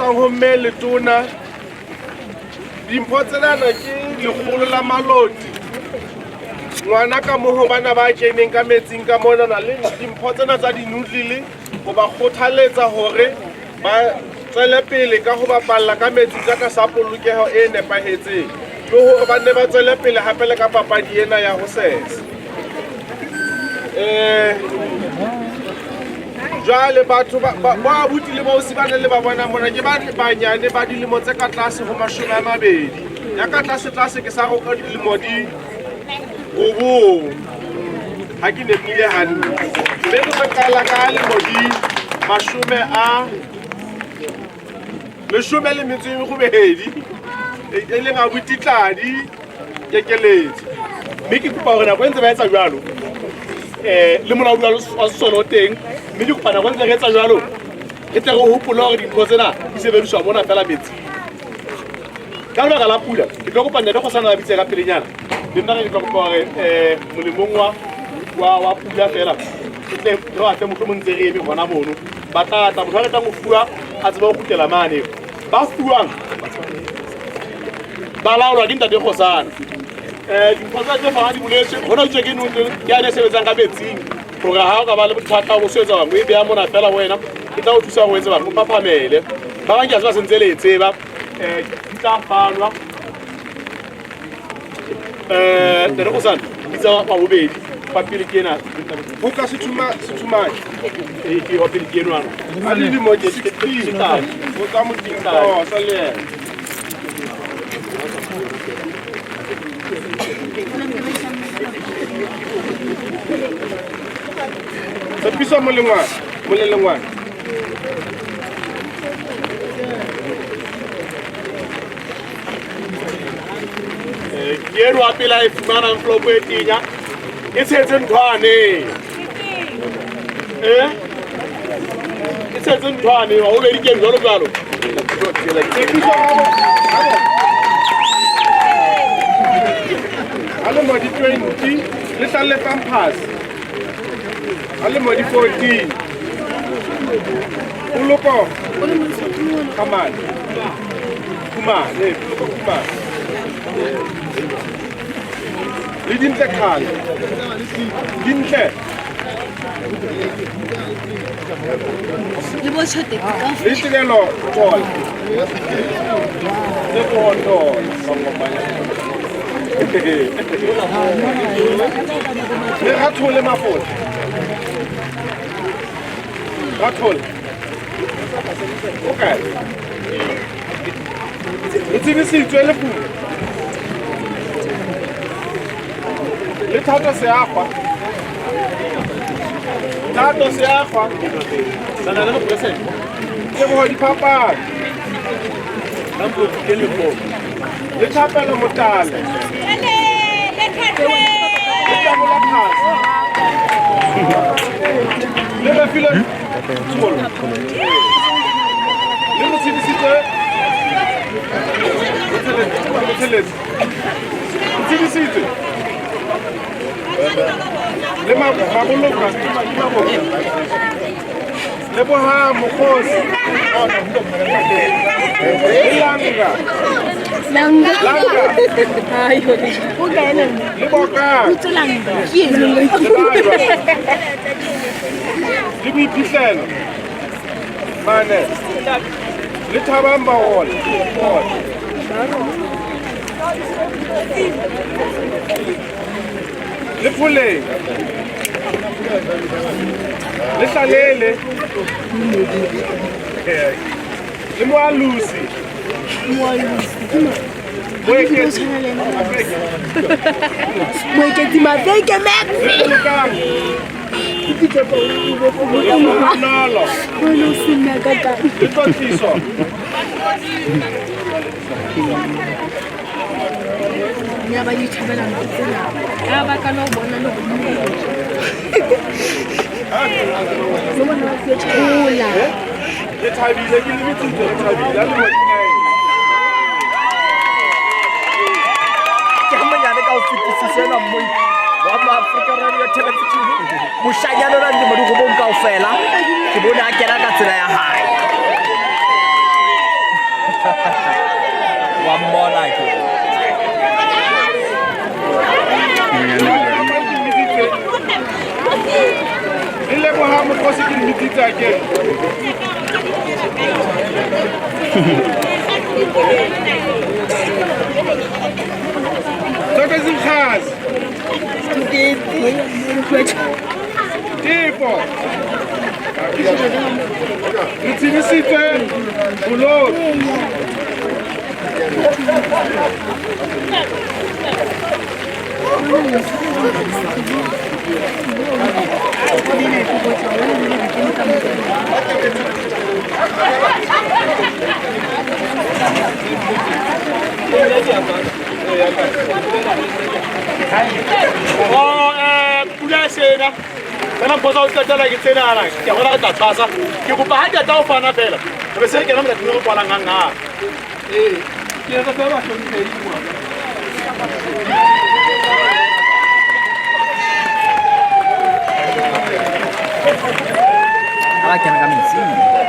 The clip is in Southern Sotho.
tswang ho mme letona. Dimpho tsenana ke lekgolo la maloti. Ngwana ka moho bana ba keneng ka metsing ka monana le dimpho tsena tsa dinoodle ho ba kgothaletsa hore ba tswele pele ka ho bapalla ka metsi ka tlasa polokeho e nepahetseng le hore ba nne ba tswele pele hape le ka papadi ena ya ho sesa. Jwale batho ba abuti le bausi ba neng le ba bona mona ke ba banyane ba dilemo tse ka tlase ho 20. Ya ka tlase tlase ke sa roka dilemo di 9. Ha ke nepile hantle. Mme re qala ka lemo di 18 e leng abuti Tladi Kekeletso. Mme ke kopa hore nako e ntse ba etsa jwalo, le molaodi wa sesole o teng, mme ke kopa nako e ntse re etsa jwalo, re tle re hopole hore dintho tsena di sebediswa mona fela metsing. Ka lebaka la pula, ke tlo kopa ntate Kgosana a bitse ka pelenyana. Le nna ke tlo kopa hore molemong wa pula fela, re tle re batle mohlomong ntse re eme hona mono. Ba tla tla, motho a ratang ho fuwa a tsebe ho kgutlela mane. Ba fuwang ba laolwa ke ntate Kgosana. Dimpho tsa tse fana di boletswe, hona itswe ke noodle ke yane e sebetsang ka metsing hore ha o ka ba le bothata bo so etsa bang o e beha mona fela ho wena, e tla o thusa hore o etse bang o phaphamele. Ba bang ke a tseba sentse le e tseba, di tla fanwa. Ntate Kgosana, bitsa wa bobedi, wa pele ke ena. Ho ka sethumane. Ke wa pele ke enwa. A dilemo ke 16. Ho tswa Motinkosa le yena. Tshepiso Molengwana, Molelengwana. Ke enwa pele a e fumana envelope e tenya, e tshetse nthwane. E tshetse nthwane, wa bobedi ke jwalo jwalo. Tshepiso a lemo di 20 le tlalle pampers. A lemo di 14. Poloko Khamane. Khumane, Poloko Khumane. Le Dintle Khale. Dintle. Le bo tjhote ka Le Tirelo Thola. Le Thola. Le Rathole Mafola. Rathole. Okay. Le tsebisitswe le pula. Le Thato Seagwa. Thato Seagwa. Teboho Diphapano. Le Thapelo Motale. Le Tabola Phasa. Le Refilwe Tsholo. Le re tshedisitswe. Botheletse. Tshedisitswe. Le Maboloka. Leboha Mokgosi. Le Langa. Langa. Langa. O kae Langa? Le Bokang. Utse Langa. Ke eno. Le Bajwa. Le Boiphihlelo. Mane. Le Thabang Baola. Le Pholeng. Le Hlalele. Le Moalusi. Moeketsi. Moeketsi Mafeke Max. Le Bolokang. Le Bonolo. Wena o senna ka kae? Le Tlotliso. Ya ba di thabela ntho tsena. Ya ba ka no bona le go Le bona ba se tshola. Le thabile ke le bitsitse le thabile a le mo Ke ha monyane ka ho fetisisa enwa mmoi wa Afrika Radio Television. Moshanyana o na le dilemo di robong kaofela. Ke bone a kena ka tsela ya hae. Wa mmona ke. Le leboha mokgosi ke mmitsitse akere. Tsokotsi Nkgazi. Tefo. Re tsebisitswe boloi. Oh, pula e sena fela mpho tsa ho qetela ke tsenana ke bona re tla tshwasa ke kopa ha qeta ho fana fela re be se re kena motsatsing o re kwalang hanghang. Ee, ke re fe bahlomphehi ngwana. Ha ba kena ka metsing.